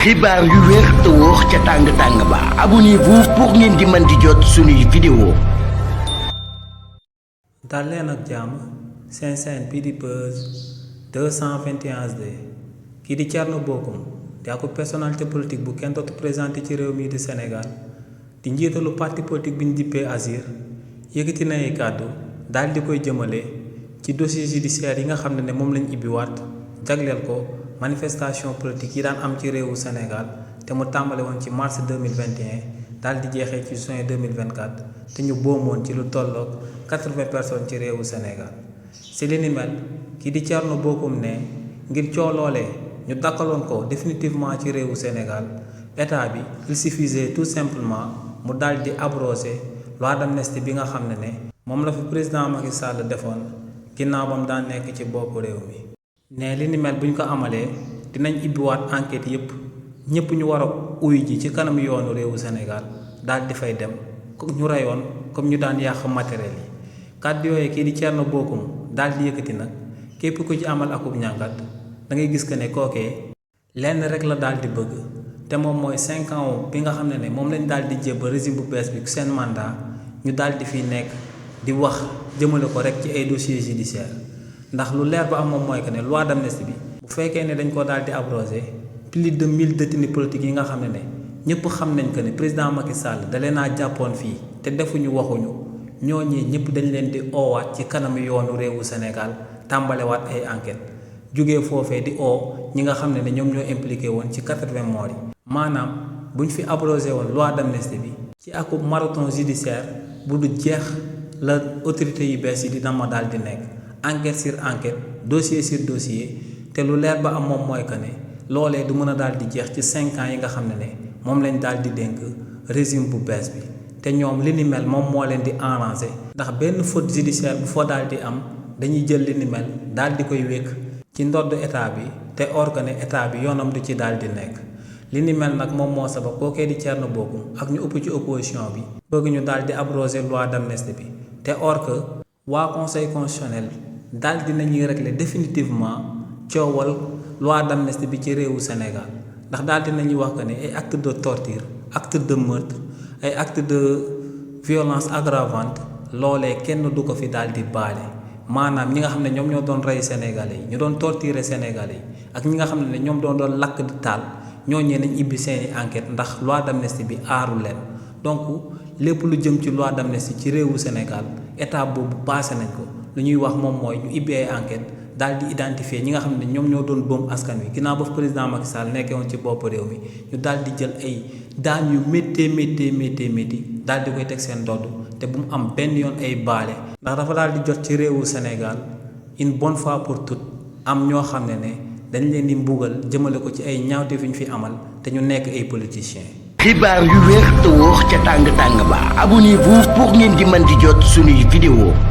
xibaar yu wér te wóor ca tàng ba abonnez-vous pour ngeen di mën di jot suñuy vidéo. dal leen ak jàmm seen chaîne bii di Buzz 221HD kii di Thierno Bocoum di ak personnalité politique bu kenn dootu présenté ci réew mii di Sénégal di njiitalu parti politique bi ñu dippee Azir yëkkati na ay kàddu daal di koy jëmale ci dossier judiciaire yi nga xam ne moom lañ ibbiwaat jagleel ko manifestation politique yi daan am ci réewu Sénégal te mu tàmbale woon ci mars 2021 daal di jeexee ci juin 2024 te ñu boomoon ci lu tolloog 80 personnes ci réewu Sénégal si li ni mel kii di Thierno Bocoum ne ngir coow loolee ñu dakkaloon ko définitivement ci réewu Sénégal état bi il suffisait tout simplement mu daal di abroger loi d'amnistie bi nga xam ne moom la fi président Macky Sall defoon ginnaaw ba mu daan nekk ci bopp réew mi. ne li ni mel bu ñu ko amalee dinañ ibbiwaat enquête yépp ñëpp ñu war a uyu ji ci kanam yoonu réewu Sénégal daal di fay dem ñu reyoon comme ñu daan yàq matériel yi kàddu yooyu kii di Thierno Bocoum daal di yëkkati nag képp ku ci amal akub ñàngat da ngay gis que ne kookee lenn rek la daal di bëgg te moom mooy 5 ans bi nga xam ne moom lañ daal di jébb régime bu bees bi seen mandat ñu daal di fiy nekk di wax jëmale ko rek ci ay dossiers judiciaires ndax lu leer ba am moom mooy que ne loi d'amnistie bi bu fekkee ne dañ ko daal di abrogé plus de 1000 détenus politiques yi nga xam ne ñëpp xam nañ que ne président Macky Sall da leen a jàppoon fii te defuñu waxuñu ñooñee ñëpp dañ leen di oowaat ci kanam yoonu réewu Sénégal tàmbalewaat ay enquête jugee foofee di oo ñi nga xam ne ñoom ñoo impliqué woon ci 80 morts yi maanaam buñ fi abrogé woon loi d'amnistie bi ci akub marathon judiciaire bu du jeex la autorité yu bees yi di dama daal di nekk enquête sur enquête dossier sur dossier te lu leer ba am moom mooy que ne loolee du mën a daal di jeex ci 5 ans yi nga xam ne moom lañ daal di dénk régime bu bees bi te ñoom li ni mel moom moo leen di arrangé ndax benn faute judiciaire bu fa daal di am dañuy jël li ni mel daal di koy wékk ci ndodd état bi te or que ne état bi yoonam du ci daal di nekk li ni mel nag moom moo sabab kookee di Thierno Bocoum ak ñu ëpp ci opposition bi bëgg ñu daal di abroger loi d'amnistie bi te or que waa conseil constitutionnel daal dinañuy régler définitivement coowal loi d'amnistie bi ci réewu Sénégal ndax daal dinañuy wax que ne ay acte de torture acte de meurtre ay acte de violence aggravante loolee kenn du ko fi daal di baale maanaam ñi nga xam ne ñoom ñoo doon rey Sénégalais yi ñu doon torturer Sénégalais yi ak ñi nga xam ne ñoom doon lakk di taal ñooñee nañ ibbi seeni enquête ndax loi d'amnistie bi aaru leen donc lépp lu jëm ci loi d'amnistie ci réewu Sénégal état boobu passé nañ ko lu ñuy wax moom mooy ñu ibbi ay enquête daal di identifier ñi nga xam ne ñoom ñoo doon boom askan wi ginnaaw ba président Macky Sall nekkee woon ci bopp réew mi ñu daal di jël ay daan yu métti daal di koy teg seen ndodd te bu mu am benn yoon ay baale ndax dafa daal di jot ci réewu Sénégal une bonne fois pour toutes am ñoo xam ne dañ leen di mbugal jëmale ko ci ay ñaawte fi ñu fi amal te ñu nekk ay politiciens. xibaar yu wér te wóor ca tàng ba abonnez-vous pour ngeen di mën di jot suñuy vidéo.